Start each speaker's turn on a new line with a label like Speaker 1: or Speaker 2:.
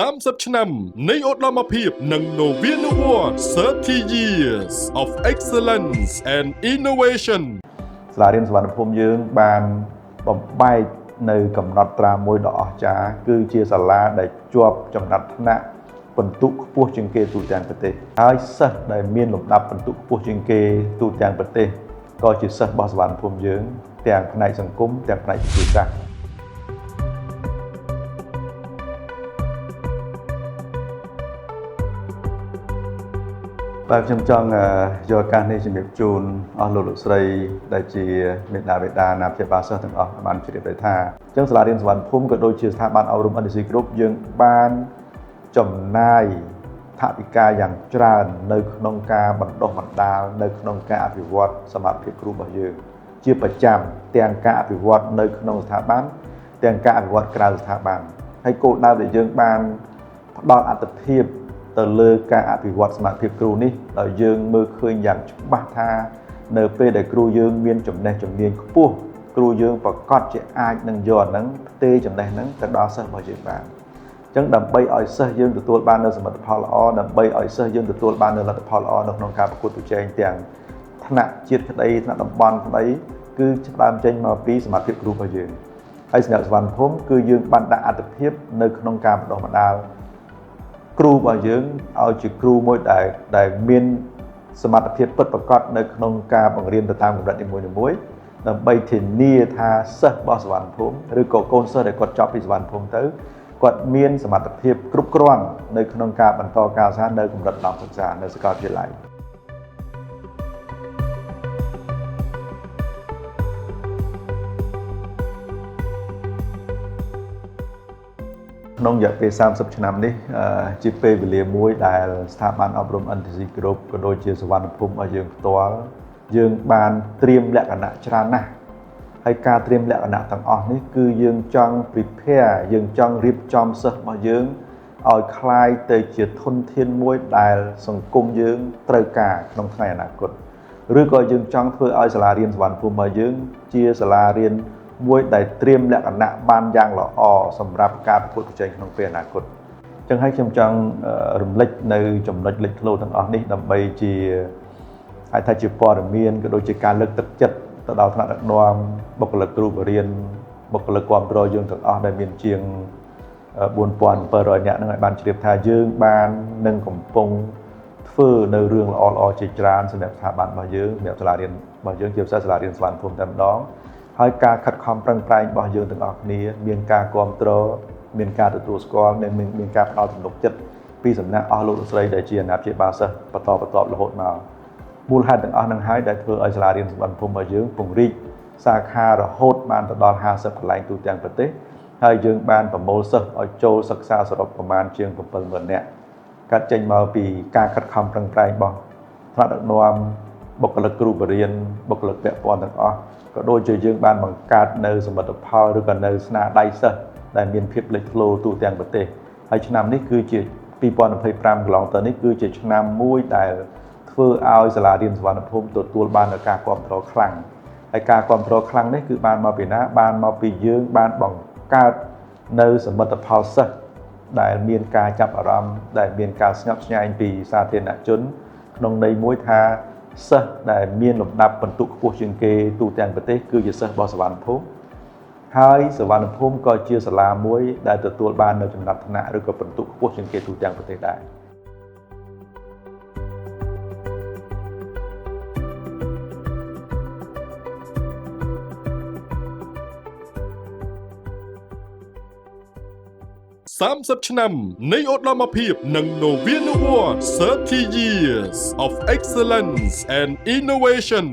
Speaker 1: 30ឆ្នាំនៃឧត្តមភាពនិងនវានុវត្តន៍30 years of excellence and innovation.
Speaker 2: សាលារៀនសុវណ្ណភូមិយើងបានបំបែកនៅកំណត់ត្រាមួយដ៏អស្ចារ្យគឺជាសាលាដែលជាប់ចំណាត់ថ្នាក់ពិន្ទុខ្ពស់ជាងគេទូទាំងប្រទេសហើយសិស្សដែលមានលំដាប់ពិន្ទុខ្ពស់ជាងគេទូទាំងប្រទេសក៏ជាសិស្សរបស់សុវណ្ណភូមិយើងទាំងផ្នែកសង្គមទាំងផ្នែកវិទ្យាសាស្ត្រ បាទខ្ញុំចង់យកឱកាសនេះជំរាបជូនអស់លោកលោកស្រីដែលជាមេដាបេដាណាព្យាបាលសិស្សទាំងអស់បានជ្រាបដែរថាអញ្ចឹងសាលារៀនសុវណ្ណភូមិក៏ដូចជាស្ថាប័នអប់រំ NDC Group យើងបានចំណាយថវិកាយ៉ាងច្រើននៅក្នុងការបណ្ដុះបណ្ដាលនៅក្នុងការអភិវឌ្ឍសមត្ថភាពគ្រូរបស់យើងជាប្រចាំទាំងការអភិវឌ្ឍនៅក្នុងស្ថាប័នទាំងការអភិវឌ្ឍក្រៅស្ថាប័នហើយគោលដៅដែលយើងបានផ្ដល់អត្ថិភាពទៅលើការអភិវឌ្ឍសមត្ថភាពគ្រូនេះដោយយើងមើលឃើញយ៉ាងច្បាស់ថានៅពេលដែលគ្រូយើងមានចំណេះជំនាញខ្ពស់គ្រូយើងប្រកាសជាអាចនឹងយកអាហ្នឹងផ្ទេរចំណេះហ្នឹងទៅដល់សិស្សរបស់យើងបានអញ្ចឹងដើម្បីឲ្យសិស្សយើងទទួលបាននូវសមិទ្ធផលល្អដើម្បីឲ្យសិស្សយើងទទួលបាននូវលទ្ធផលល្អនៅក្នុងការប្រកួតប្រជែងទាំងថ្នាក់ជាតិក្តីថ្នាក់តំបន់ក្តីគឺផ្ដើមចេញមកពីសមត្ថភាពគ្រូរបស់យើងហើយសម្រាប់សុវណ្ណភូមិគឺយើងបានដាក់អត្ថិភាពនៅក្នុងការបណ្ដុះបណ្ដាលគ្រូរបស់យើងឲ្យជាគ្រូមួយដែលមានសមត្ថភាពពិតប្រាកដនៅក្នុងការបង្រៀនទៅតាមកម្រិតនីមួយៗដើម្បីធានាថាសិស្សរបស់សុវណ្ណភូមិឬក៏កូនសិស្សដែលគាត់ចប់ពីសុវណ្ណភូមិទៅគាត់មានសមត្ថភាពគ្រប់គ្រាន់នៅក្នុងការបន្តការសិក្សានៅកម្រិតឧត្តមសិក្សានៅសាកលវិទ្យាល័យ ក្នុងរយៈពេល30ឆ្នាំនេះជាពេលវេលាមួយដែលស្ថាប័នអប់រំ NTC Group ក៏ដូចជាសុវណ្ណភូមិរបស់យើងផ្ទាល់យើងបានត្រៀមលក្ខណៈច្រើនណាស់ហើយការត្រៀមលក្ខណៈទាំងអស់នេះគឺយើងចង់ prepare យើងចង់រៀបចំសិស្សរបស់យើងឲ្យក្លាយទៅជាធនធានមួយដែលសង្គមយើងត្រូវការក្នុងថ្ងៃអនាគតឬក៏យើងចង់ធ្វើឲ្យសាលារៀនសុវណ្ណភូមិរបស់យើងជាសាលារៀនមួយដែលត្រៀមលក្ខណៈបានយ៉ាងល្អសម្រាប់ការប្រកួតប្រជែងក្នុងពេលអនាគតអញ្ចឹងហើយខ្ញុំចង់រំលេចនៅចំណុចលេចធ្លោទាំងអស់នេះដើម្បីជាអាចថាជាព័ត៌មានក៏ដូចជាការលើកទឹកចិត្តទៅដល់ថ្នាក់ដឹកនាំបុគ្គលិកគ្រូបង្រៀនបុគ្គលិកគាំទ្រយើងទាំងអស់ដែលមានជាង4700នាក់ហ្នឹងឲ្យបានជ្រាបថាយើងបាននឹងកំពុងធ្វើនៅរឿងល្អៗជាច្រើនសម្រាប់ស្ថាប័នរបស់យើងសម្រាប់សាលារៀនរបស់យើងជាពិសេសសាលារៀនសុវណ្ណភូមិតែម្ដងហើយការខិតខំប្រឹងប្រែងរបស់យើងទាំងអស់គ្នាមានការគាំទ្រមានការទទួលស្គាល់និងមានការផ្ដល់ទំនុកចិត្តពីសំណាក់អស់លោកលោកស្រីដែលជាអាណាព្យាបាលសិស្សបន្តបន្ទាប់រហូតមកមូលហេតុទាំងអស់ហ្នឹងហើយដែលធ្វើឲ្យសាលារៀនសុវណ្ណភូមិរបស់យើងពង្រីកសាខារហូតបានទៅដល់50កន្លែងទូទាំងប្រទេសហើយយើងបានប្រមូលសិស្សឲ្យចូលសិក្សាសរុបប្រមាណជាង70000នាក់កាត់ចេញមកពីការខិតខំប្រឹងប្រែងរបស់ថ្នាក់ដឹកនាំបុគ្គលិកគ្រូបង្រៀនបុគ្គលិកពាក់ព័ន្ធទាំងអស់ក៏ដូចជាយើងបានបង្កើតនៅសមិទ្ធផលឬក៏នៅស្នាដៃសិស្សដែលមានភាពលេចធ្លោទូទាំងប្រទេសហើយឆ្នាំនេះគឺជា2025កន្លងទៅនេះគឺជាឆ្នាំមួយដែលធ្វើឲ្យសាលារៀនសុវណ្ណភូមិទទួលបាននូវការគាំទ្រខ្លាំងហើយការគាំទ្រខ្លាំងនេះគឺបានមកពីណាបានមកពីយើងបានបង្កើតនៅសមិទ្ធផលសិស្សដែលមានការចាប់អារម្មណ៍ដែលមានការស្ញប់ស្ញែងពីសាធារណជនក្នុងន័យមួយថាសិស្សដែលមានលំដាប់ពិន្ទុខ្ពស់ជាងគេទូទាំងប្រទេសគឺជាសិស្សរបស់សុវណ្ណភូមិហើយសុវណ្ណភូមិក៏ជាសាលាមួយដែលទទួលបាននៅចំណាត់ថ្នាក់ឬក៏ពិន្ទុខ្ពស់ជាងគេទូទាំងប្រទេសដែរ
Speaker 1: 30ឆ្នាំនៃឧត្តមភាពនិងនវានុវត្តន៍30 years of excellence and innovation.